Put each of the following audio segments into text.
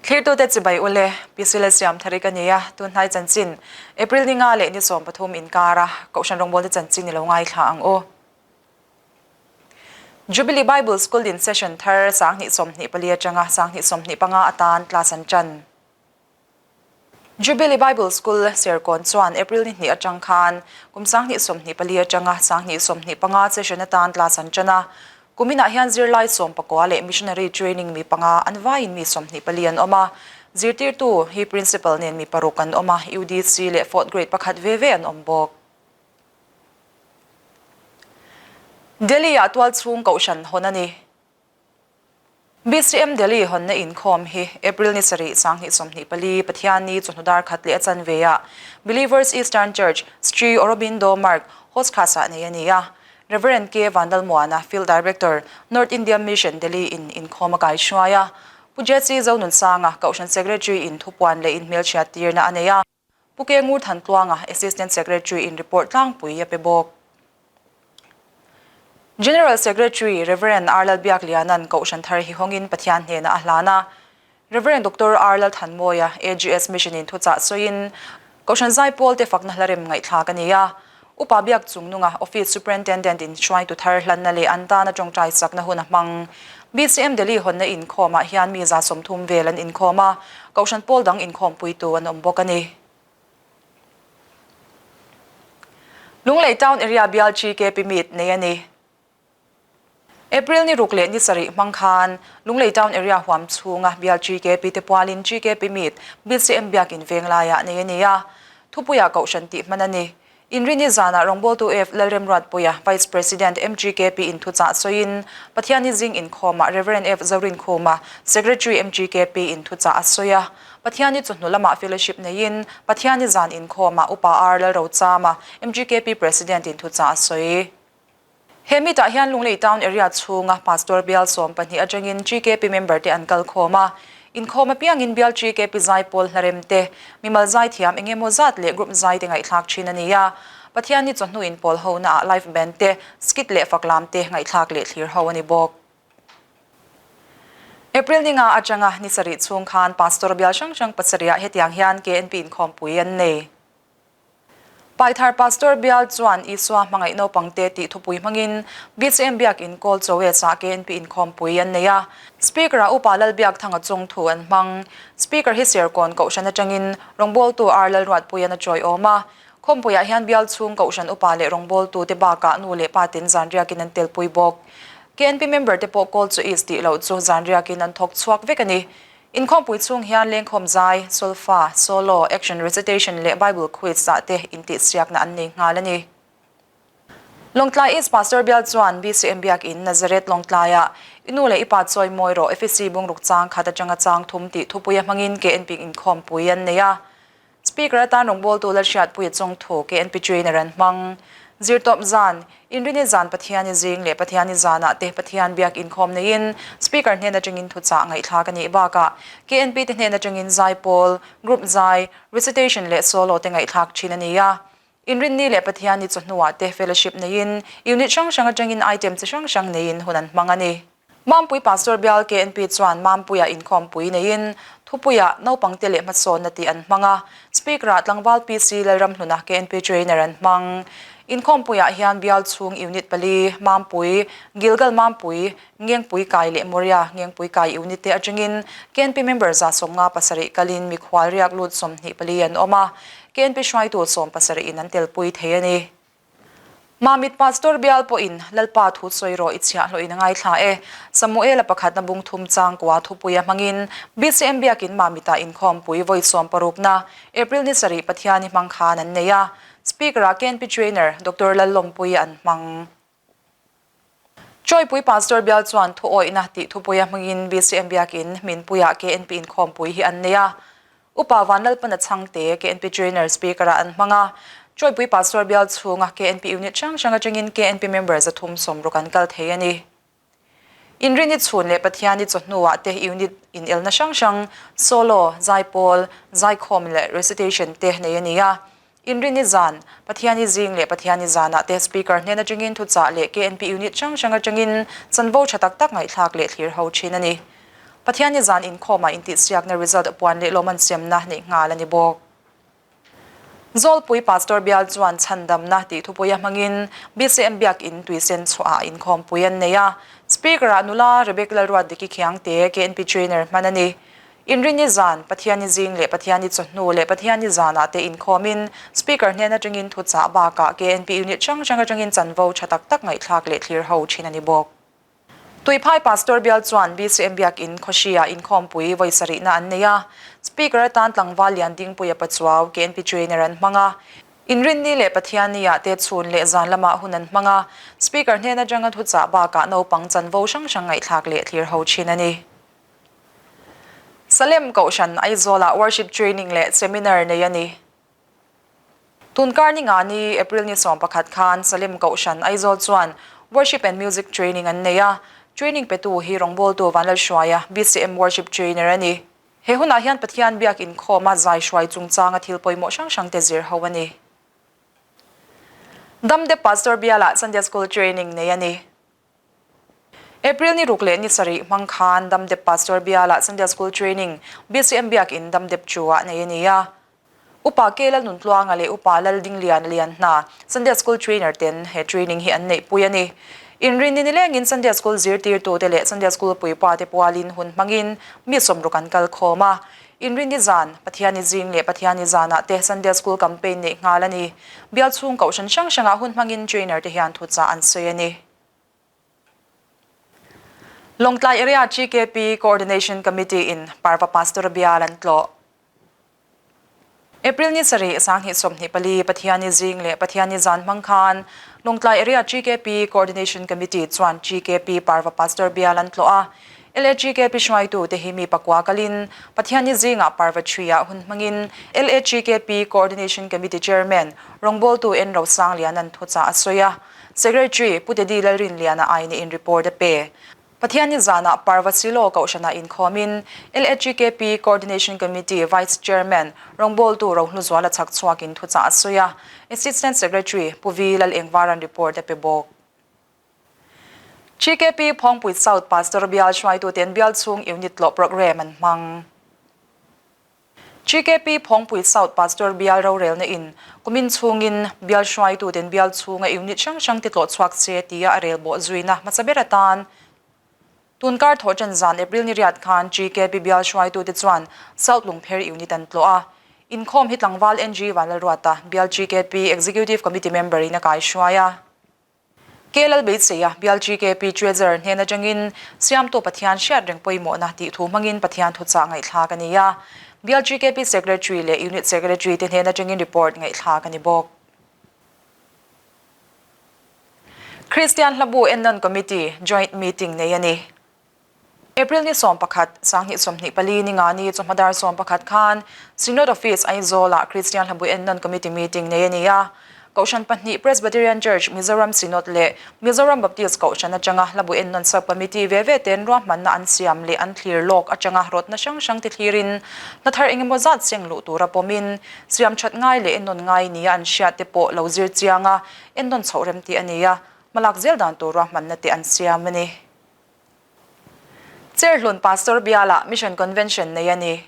Thlirtute chibai ule, Pi Sila Siamthari ka ni a, tunhnai chanchin April ni nga leh ni 13 inkara Kohhran rawngbawlte chanchin i lo ngaithla ang u. Jubilee Bible School in session thar 2024 atanga 2025 atan class an tan. Jubilee Bible School, Serkawn chuan April ni hnih atang khan kum 2024 atanga 2025 session atan class an tan a. Kuminah hian zirlai 19 leh missionary training mi panga an vaiin mi 24 an awm a. Zirtirtu hi principal nen mi paruk an awm a, UDC leh fourth grade pakhat ve ve an awm bawk. Delhi-ah tualchhung kohhran hawn a ni. BCM Delhi hawnna inkhawm hi April ni sarih 2024 Pathianni chawhnu dar khat leh a chanve ah Believers Eastern Church, Sri Aurobindo Marg, Hoskhas-ah nei a ni a. Rev. K. Vandalmuana, Field Director, North India Mission, Delhi in inkhawm a kaihruai a. Pu JC Zonunsanga, Kohhran Secretary in thupuan leh inhmelchhiat tirna a nei a. Pu Ke Ngur Thantluanga, Assistant Secretary in report tlangpui a pe bawk. General Secretary Rev. R. Lalbiakliana'n Kohhran thar hi hawngin Pathian hnenah a hlan a. Rev. Doctor R. Lalthanmawia, AGS Mission in thuchah sawiin Kohhran Zaipawl te fakna hla rem ngaihthlak a ni a. Upa Biak Chungnunga Office Superintendent in hruaitu thar hlanna leh an tana tawngtai sakna hun a hmang. BCM Delhi hawnna inkhawmah hian mi 30 vel an inkhawm a, Kohhran pawl dang inkhawmpuitu an awm bawk a ni. Lunglei Town Area bial GKP Meet nei a ni. April ni ruk leh ni sarih hmang khan Lunglei Town Area huam chhunga bial GKP te pualin GKP Meet BCM Biakin Venglaiah nei a ni a, thupuiah Kohhran tih hman a ni. Inrini zanah rawngbawltu F. Lalremruatpuia, Vice President MGKP in thuchah sawiin Pathianni zing inkhawmah Rev. F. Zorinkhuma, Secretary MGKP in thuchah a sawi a. Pathianni chawhnu lamah fellowship neiin Pathianni zan inkhawmah Upa R. Lalrochama, MGKP President in thuchah a sawi. He meet-ah hian Lunglei Town Area chhunga Pastor bial 12 atangin GKP member te an kal khawm a. Inkhawm apiangin bial GKP zaipawl hlarem te, mimal zaithiam eng emaw zat leh group zai te ngaihthlak thin a ni a. Pathianni chawhnu inpawl honaah live band te, skit leh faklam te ngaihthlak leh thlir ho a ni bawk. April ni nga atanga ni sarih chhung khan Pastor bial hrang hrang pasarihah hetiang hian KNP inkhawmpui an nei. Paithar Pastor bial chuan Isua hmangaih naupangte tih thupui hmangin BCM Biakin Kawl Chawes-ah KNP inkhawmpui an nei a. Speaker-ah Upa Lalbiakthanga chung thu an hmang. Speaker hi Serkawn Kohhran atangin rawngbawltu R Lalruatpuian a chawiawm a. Khawmpuiah hian bial chhung Kohhran upa leh rawngbawltute bakah nu leh pa ten zanriakin an telpui bawk. KNP member te pawh Kawl Chawes tih loh chu zanriakin an thawk chhuak vek a ni. Inkhawmpui chhung hian lengkhawm zai, solfa, solo, action recitation leh Bible quiz ah te intihsiakna an nei nghal a ni. Lawngtlai East Pastor bial chuan BCM Biakin Nazareth Lawngtlaiah I nu leh i pa chawi mawi rawh Efesi bungruk chang khat atanga chang thum tih thupuia hmangin KNP inkhawmpui an nei a. Speaker atan rawngbawltu Lalhriatpuia chawngthu KNP Trainer an hmang. Zirtawp zan, Inrini zan Pathiani zing leh Pathiani zanah te Pathian biak inkhawm neiin Speaker hnen atangin thuchah ngaihthlak a nih bakah KNP te hnen atangin zaipawl, group zai, recitation leh solo te ngaihthlak thin a ni a. Inrinni leh Pathiani chawhnuah te fellowship neiin unit hrang hrang atangin item chi hrang hrang neiin hun an hmang a ni. Mampui Pastor bial KNP chuan Mampuia inkhawmpui neiin thupuiah naupangte leh hmasawnna tih an hmang a, Speaker-ah tlangval PC Lalramhluna KNP Trainer an hmang. Inkhawmpuiah hian bial chhung unit pali, Mampui, Gilgal Mampui, Ngengpui Kai leh Moria Ngengpui Kai unit te atangin KNP member 57 kalin mikhual riak lut 24 an awm a, KNP hruaitu 70 in an telpui thei a ni. Mamit Pastor bial pawhin Lalpa thu sawi rawh i chhiahhlawhin a ngaithla e. Samuela pakhatna bung thum changkua thupuia hmangin BCM Biakin Mamitah inkhawmpui vawi 60na April ni sarih Pathiani hmang khan an nei a. Speaker-ah KNP Trainer Doctor Lallawmpuia an hmang. Chawipui Pastor bial chuan thu awihna tih thupuia hmangin BCM Biakin Minpuiah KNP inkhawmpui hi an nei a. Upa Vanlalpana Chhangte KNP Trainer Speaker-ah an hmang a. Chawipui Pastor bial chhunga KNP unit hrang hrang atangin KNP member 360 an kal thei a ni. Inrini chhun leh Pathiani chawhnuah te unit inelna hrang hrang, solo, zaipawl, zaikhawm leh recitation te nei a ni a. Inrini zan, Pathiani zing leh Pathiani zanah te Speaker hnen atangin thuchah leh KNP unit hrang hrang atangin chanvo tha tak tak ngaihthlak leh thlir ho thin a ni. Pathianni zan inkhawmah intihsiakna result puan leh lawm an siamna neih nghal a ni bawk. Zawlpui Pastor bial chuan chhandamna tih thupuia hmangin BCM Biakinn tuisen chhuahah inkhawmpui an nei a. Speaker-ah nula Rebecca Lalruatdiki Khiangte, KNP Trainer hman a ni. Inrinni zan, Pathianni zing leh Pathianni chawhnu leh Pathianni zanah te inkhawmin Speaker hnen atangin thuchah bakah KNP unit hrang hrang atangin chanvo tha tak tak ngaihthlak leh thlir ho thin a ni bawk. Tuiphai Pastor bial chuan BCM Biakinn Khawhri-ah inkhawmpui vawi sarihna an nei a, Speaker atan tlangval lian Dingpuia Pachuau, KNP Trainer an hmang a. Inrinni leh Pathianni-ah te chhun leh zan lamah hun an hmang a, Speaker hnen atanga thuchah bakah naupang chanvo hrang hrang ngaihthlak leh thlir ho thin a ni. Salem Kohhran Aizawlah Worship Training leh Seminar nei a ni. Tunkar ni nga ni April ni 11 khan Salem Kohhran Aizawl chuan Worship and Music Training an nei a, training petu hi rawngbawltu Vanlalhruaia, BCM Worship Trainer a ni. He hunah hian Pathian biak inkhawma zai hruai chungchanga thil pawimawh hrang hrangte zir ho a ni. Damdep Pastor bialah Sunday School Training nei a ni. April ni ruk leh ni sarih hmang khan Damdep Pastor bialah Sunday School Training BCM Biakinn Damdep Chu-ah nei a ni a. Upa Ke Lalnuntluanga leh Upa Laldingliana lian hna Sunday School Trainer ten he training hi an neihpui a ni. Inrinni nilengin Sunday School zirtirtute leh Sunday School puipate pualin hun hmangin mi sawmruk an kal khawm a. Inrinni zan, Pathianni zing leh Pathianni zanah te Sunday School campaign neih nghal a ni. Bial chhung kohhran hrang hrangah hun hmangin trainer te hian thuchah an sawi a ni. Lawngtlai Area GKP Coordination Committee in Parva Pastor bial an tlawh. April ni sarih 2024 Pathianni zing leh Pathianni zan hmang khan Lawngtlai Area GKP Coordination Committee chuan GKP Parva Pastor bial an tlawh a. LAGKP hruaitute hi mi pakua kalin Pathianni zingah Parva Tree-ah hun hmangin LAGKP Coordination Committee Chairman rawngbawltu N Rosangliana'n thuchah a sawi a. Secretary Pu Teddy Lalrinliana ainiin report a pe. Pathianni zanah Parva Silo Kohhranah inkhawmin LHGKP Coordination Committee Vice Chairman rawngbawltu Rohluzuala chhak chhuakin thuchah a sawi a, Assistant Secretary Pu Vi Lalengvaran report a pe bawk. GKP Phawngpui South Pastor bial hruaituten bial chhung unit tlawh programme an hmang. GKP Phawngpui South Pastor bial rorelna in kumin chhungin bial hruaituten bial chhunga unit hrang hrang te tlawh chhuak se tia a rel bawh zuina hmasa ber atan tunkar thawhṭan zan April ni riat khan GKP bial hruaitute chuan South Lungpher unit an tlawh a. Inkhawm hi tlangval NG Vanlalruata bial GKP Executive Committee member in a kaihruai a. Ke Lalbeitseia, bial GKP Treasurer hnen atangin Siamtu Pathian hriat reng pawimawhna tih thu hmangin Pathian thuchah ngaihthlak a ni a. Bial GKP Secretary leh Unit Secretary te hnen atangin report ngaihthlak a ni bawk. Kristian Hlabu Ennawn Committee Joint Meeting nei a ni. April ni 11, 2024 ni nga ni chawhma dar 11 khan Synod Office Aizawl-ah Kristian Hlabu Ennawn Committee meeting nei a ni a. Kohhran pahnih Presbyterian Church Mizoram Synod leh Mizoram Baptist Kohhran atanga Hlabu Ennawn Sub Committee ve ve ten ruahmanna an siam leh an thlir lawk atanga rawtna hrang hrang te thlirin hna thar engemaw zat seng luh tura pawmin siam that ngai leh ennawn ngai nia an hriat te pawh lo zir chiang a, ennawn chhoh rem tih a ni a, hmalak zel dan tur ruahmanna te an siam a ni. Cherhlun Pastor bialah Mission Convention nei a ni.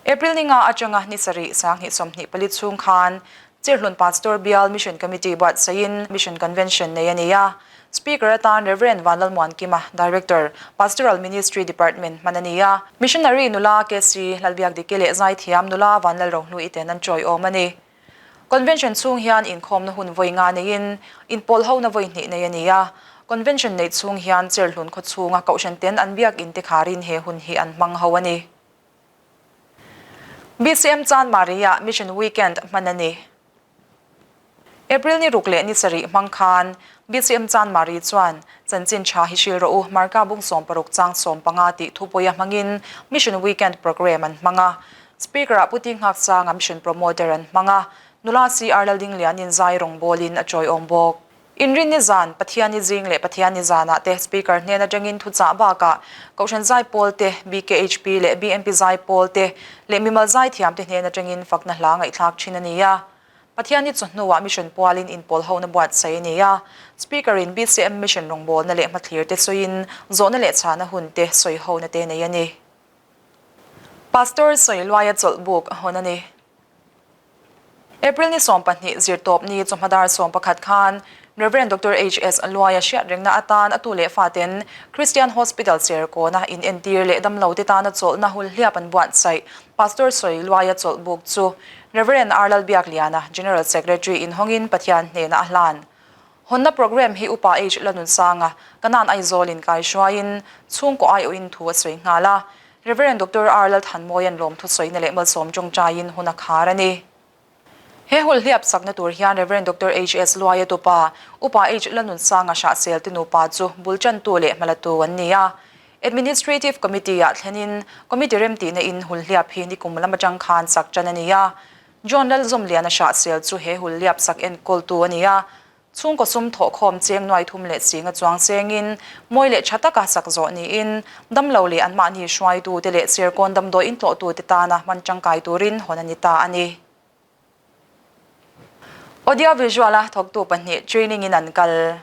April ni nga atanga ni sarih 2024 chhung khan Cherhlun Pastor bial Mission Committee buatsaihin Mission Convention nei a ni a. Speaker atan Rev. Vanlalmuankima, Director, Pastoral Ministry Department hman a ni a. Missionary nula KC Lalbiakdiki leh Zaithiam nula Vanlalrohnu-i ten an tawiawm a ni. Convention chhung hian inkhawmna hun vawi nga neiin inpawl hona vawi hnih nei a ni a. Convention neih chhung hian Cherhlun khaw chhunga kohhran ten an biakinn te kharin he hun hi an hmang ho a ni. BCM Chanmari-ah Mission Weekend hman a ni. April ni ruk leh ni sarih hmang khan BCM Chanmari chuan Chanchin tha hi hril rawh u, Marka bung 16 chang 15 tih thupawia hmangin Mission Weekend programme an hmang a. Speaker-ah Pu Ti Nghak Sanga Mission Promoter an hmang a, nula CR Laldinglianin zai rawngbawlin a tawiawm bawk. Inrinni zan, Pathianni zing leh Pathianni zanah te Speaker hnen atangin thuchah bakah Kohhran Zaipawl te, BKHP leh BMP Zaipawl te leh mimal zaithiam te hnen atangin fakna hla ngaihthlak thin a ni a. Pathianni chawhnuah Mission pualin inpawl hona buatsaih a ni a. Speaker-in BCM Mission rawngbawlna leh hmathlir te sawiin zawhna leh chhana hun te sawi hona te nei a ni. Pastor Sawiluaia chawlhbuk a hawn a ni. April ni 12 zirtawp ni chawhma dar 11 khan Rev. Doctor HS Luaia hriat rengna atan a tu leh faten Christian Hospital Serkawna inentir leh damlo te tana chawlhna hulhliap an buatsaih Pastor Sawiluaia chawlhbuk chu Rev. R Lalbiakliana, General Secretary inhawngin Pathian hnena a hlan. Hawnna programme hi Upa H Lanunsanga, Kanan Aizawl in kai hruaiin chhungkaw aiawhin thu a sawi nghal a. Rev. Doctor R Lalthanmawia'n lawmthu sawina leh malsawm tawngtaiin hun a khar a ni. He hulhliap sakna tur hian Rev. Doctor HS Luaia tupa, Upa H Lanunsanga Hrahsel te nupa chu bul tantu leh hmalatu an ni a. Administrative Committee-ah thlenin Committee remtihna in hulhliap hi nikum lam atang khan sak tan a ni a. John Lalzawmliana Hrahsel chu he hulhliap sak enkawltu a ni a. Chhungkaw sum thawhkhawm cheng nuai thum leh singa chuang chengin mawi leh tha taka sak zawh niin damlo leh anmahni hruaitute leh Serkawn damdawi intlawhtute tana hman tangkai turin hawn a ni ta a ni. Audio Visual-a thawktu pahnih training-in an kal.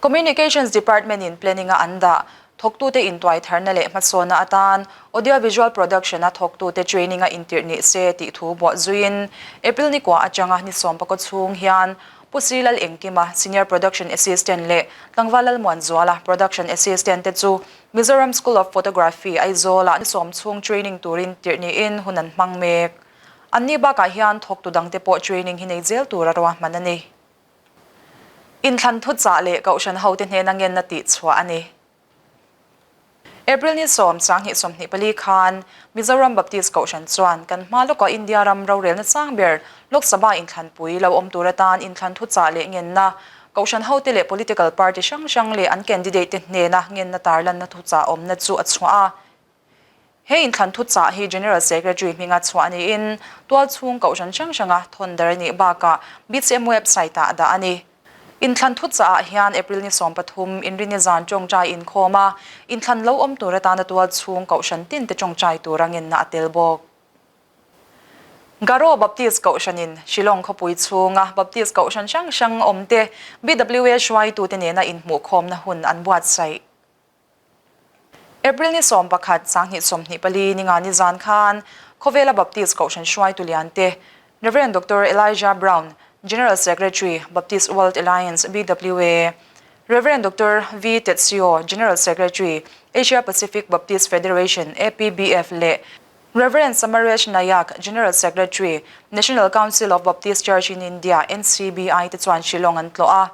Communications Department-in planning-a an dah thawktute intuai tharna leh hmasawnna atan Audio Visual Production-a thawktute training-a intirh ni se tih thu buah zuiin April ni kua atanga ni sawmpakaw chhung hian Pu Sri Lal Engkima, Senior Production Assistant leh Tlangval Lalmuanzuala, Production Assistant te chu Mizoram School of Photography, Aizawl-ah ni sawm chhung training turin tirh niin hun an hmang mek. Anni bakah hian thawktu dangte pawh training hi nei zel tura ruahman a ni. Inthlan thuchah leh Kohhran hote hnena ngenna tih chhuah a ni. April ni sawm 10 24 khan Mizoram Baptist Kohhran chuan kan hma lawkah India ram rorelna chang ber Lok Sabha inthlanpui lo awm tur atan inthlan thuchah leh ngenna Kohhran hote leh political party hrang hrang leh an candidate te hnena ngenna tarlanna thuchah awmna chu a chhuah a. He inthlan thuchah hi General Secretary hminga chhuah niin tualchhung kohhran hrang hranga thawn dar a nih bakah BCM website-ah dah a ni. Inthlan thuchahah hian April ni 13 Inrini zan tawngtai inkhawm a, inthlan lo awm tur atana tualchhung kohhran tinte tawngtai tura ngenna a tel bawk. Garo Baptist Kohhranin Shillong khawpui chhunga Baptist Kohhran hrang hrang awmte BWA hruaitute nena inhmuhkhawmna hun an buatsaih. April ni 11, 2024 ninga ni zan khan Khawvela Baptist Kohhran hruaitu lian te Rev. Doctor Elijah Brown, General Secretary, Baptist World Alliance, BWA, Rev. Doctor V Tetsio, General Secretary, Asia Pacific Baptist Federation, APBF, leh Rev. Samaresh Nayak, General Secretary, National Council of Baptist Church in India, NCBI, te chuan Shillong an tlawh a.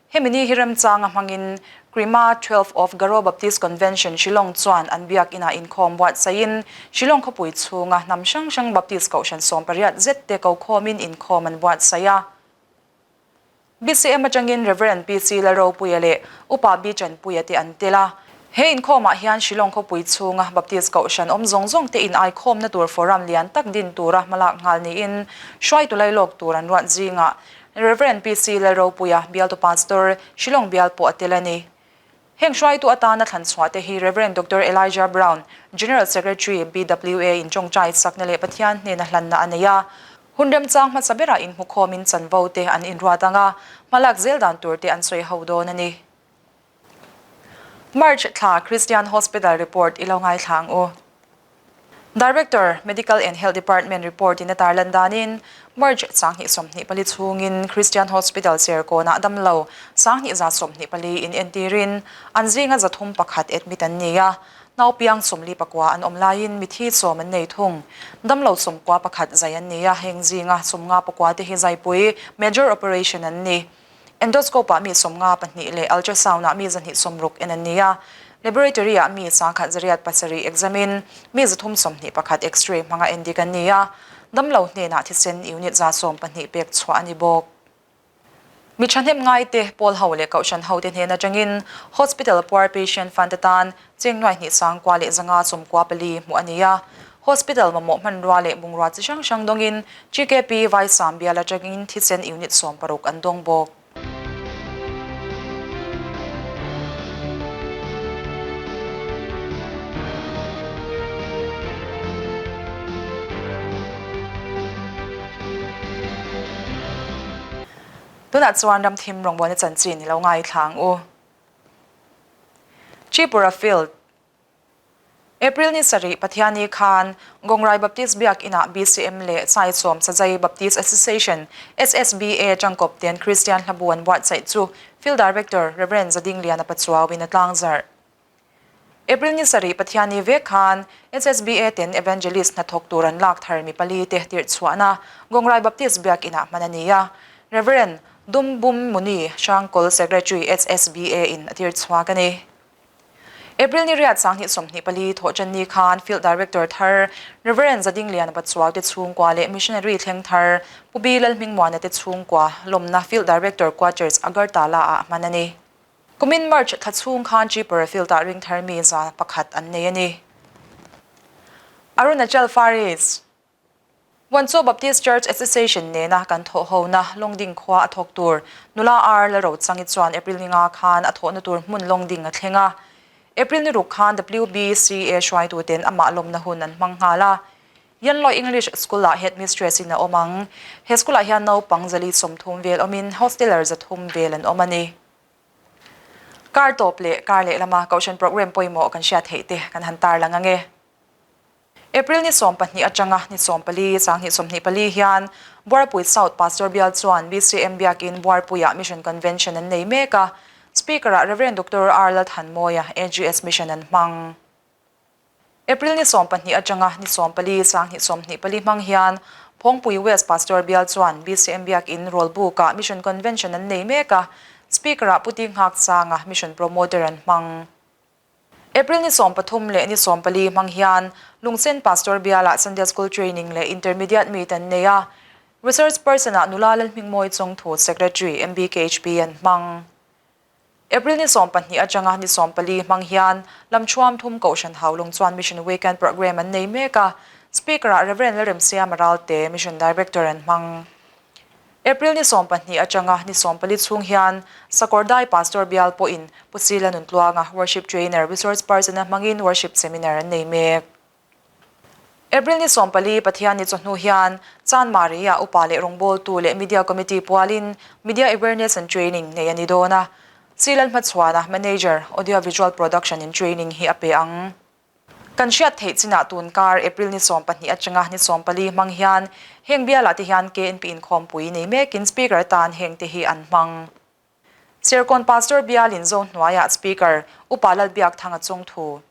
Hemi ni hi remchanga hmangin Krima 12 of Garo Baptist Convention Shillong chuan an biak inah inkhawm buatsaihin Shillong khawpui chhunga hnam hrang hrang Baptist kohhran 18 zet te kokhawmin inkhawm an buatsaih a. BCM atangin Rev. PC Lalropuia leh Upa B Chanpuia te an tel a. He inkhawmah hian Shillong khawpui chhunga Baptist kohhran awm zawng zawng te inaikhawmna tur forum lian tak din tura hmalak nghal niin hruaitu lailawk tur an ruat zingah Rev. PC Lalropuia, Bialtu Pastor, Shillong bial pawh a tel a ni. Heng hruaitu atana thlan chhuah te hi Rev. Doctor Elijah Brown, General Secretary, BWA in tawngtai sakna leh Pathian hnena hlanna a nei a. Hun remchang hmasa berah inhmukhawmin chanvo te an inruat ang a, hmalak zel dan tur te an sawi ho dawn a ni. March thla Christian Hospital report i lo ngaithla ang u. Director, Medical and Health Department report in a tarlan danin March 2024 chhungin Christian Hospital Serkawnah damlo 2124 in entirin an zinga 301 admit an ni a, naupiang 44 an awm laiin mithi sawm an nei thung. Damlo 91 zai an ni a, heng zinga 54 te hi zaipui major operation an ni. Endoscope-ah mi 52 leh ultrasound-ah mi 260 en an ni a, laboratory-ah mi 1107 examine, mi 321 X-ray hmanga en dik an ni a, damlo hnenah thisen unit 112 pek chhuah a ni bawk. Mi thahnem ngaite, pawl ho leh kohhran hote hnen atangin Hospital Poor Patient Fund atan cheng nuai hnih sangkua leh zanga sawmkua pali hmuh a ni a, Hospital mamawh hmanrua leh bungrua chi hrang hrang dawngin GKP Vaisam bial atangin thisen unit 16 an dawng bawk. Tunah chuan ramthim rawngbawlna chanchin i lo ngaithla ang u. Tripura Field, April ni sarih Pathianni khan Gongrai Baptist Biakinah BCM leh Chaichawm Sazai Baptist Association, SSBA, tangkawp ten Kristian hlabu an buatsaih chu Field Director Rev. Zadingliana Pachuauin a tlangzarh. April ni sarih Pathianni vek khan SSBA ten Evangelist hnathawk tur an lak thar mi pali te tirhchhuahna Gongrai Baptist Biakinah hman a ni a, Rev. Dumbum Muni Hrangkawl Secretary SSBA in a tirchhuak a ni. April ni riat 2024 thawhṭanni khan Field Director thar Rev. Zadingliana Pachuau te chhungkua leh Missionary thleng thar Pu B. Lalhmingmuana te chhungkua lawmna Field Director Quarters Agartala ah hman a ni. Kumin March thla chhung khan Tripura Field ah ring thar mi 100 an nei a ni. Arunachal Far East. Wanchaw Baptist Church Association nena kan thawhhona Longding khua a thawk tur nula Ar Lalrochangi chuan April ni nga khan a thawhna tur hmun Longding a thleng a. April ni ruk khan WBCA hruaituten amah lawmna hun an hmang nghal a. Yanloi English School-ah Headmistress in a awm ang. He school-ah hian naupang 130 vel awmin hosteler 300 vel an awm a ni. Kar tawp leh kar lehlama Kohhran Programme pawimawh kan hriat theih te kan han tarlang ange. April ni 12 atanga ni 14, 2024 hian Buarpui South Pastor Bial chuan BCM Biakin Buarpuiah Mission Convention an nei mek a, Speaker-ah Rev. Doctor R. Lalthanmawia, AGS Mission an hmang. April ni 12 atanga ni 14, 2024 hmang hian Phawngpui West Pastor Bial chuan BCM Biakin Rawlbukah Mission Convention an nei mek a, Speaker-ah Pu Ti Nghaksanga, Mission Promoter an hmang. April ni 13 leh ni 14 hmang hian Lungsen Pastor Bialah Sunday School Training leh Intermediate Meet an nei a, Research Person-ah Nula Lalhmingmawi Chawngthu, Secretary, MBKHP an hmang. April ni 12 atanga ni 14 hmang hian Lamchhuam Thum Kohhran Haulung chuan Mission Weekend Programme an nei mek a, Speaker-ah Rev. Lalremsiama Ralte, Mission Director an hmang. April ni 12 atanga ni 14 chhung hian Sakawrdai Pastor Bial pawhin Pu Sila Nuntluanga Worship Trainer Resource Person-a hmangin Worship Seminar an nei mek. April ni 14 Pathian ni chawhnu hian Chanmari-ah Upa leh Rawngbawltu leh Media Committee pualin Media Awareness and Training nei a ni dawn a. Sila Hmachhuana, Manager, Audio Visual Production in training hi a pe ang. Kan hriat theih chinah tun kar April ni 12 atanga ni 14 hmang hian heng bialah te hian KNP inkhawmpui nei mekin Speaker atan heng te hi an hmang. Serkawn Pastor Bialin Zo hnuaiah Speaker Upa Lalbiakthanga chungthu.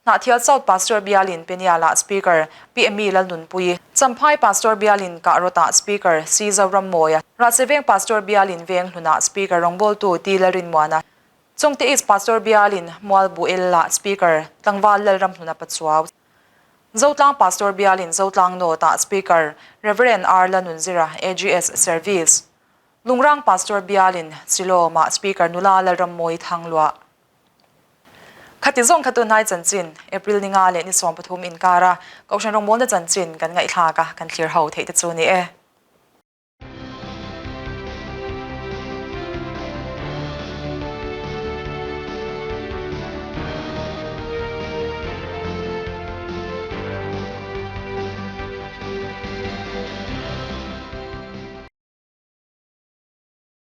Hnahthial South Pastor Bialin Penialah Speaker Pi Amy Lalnunpui. Champhai Pastor Bialin Kahrawtah Speaker C Zorammawia. Rahseveng Pastor Bialin Venghlunah Speaker rawngbawltu T Lalrinmuana. Chungte East Pastor Bialin Mualbuel ah Speaker Tlangval Lalramhluna Pachuau, Zotlang Pastor Bialin Zotlang North ah Speaker Rev. R. Lanunzira, AGS Service, Lungrang Pastor Bialin Silawm ah Speaker Nula Lalrammawi Thangluah. Khati zawng kha tunhnai chanchin April ni nga leh ni 13 inkara Kohhran rawngbawlna chanchin kan ngaihthlak a, kan thlir ho theih te chu ni e.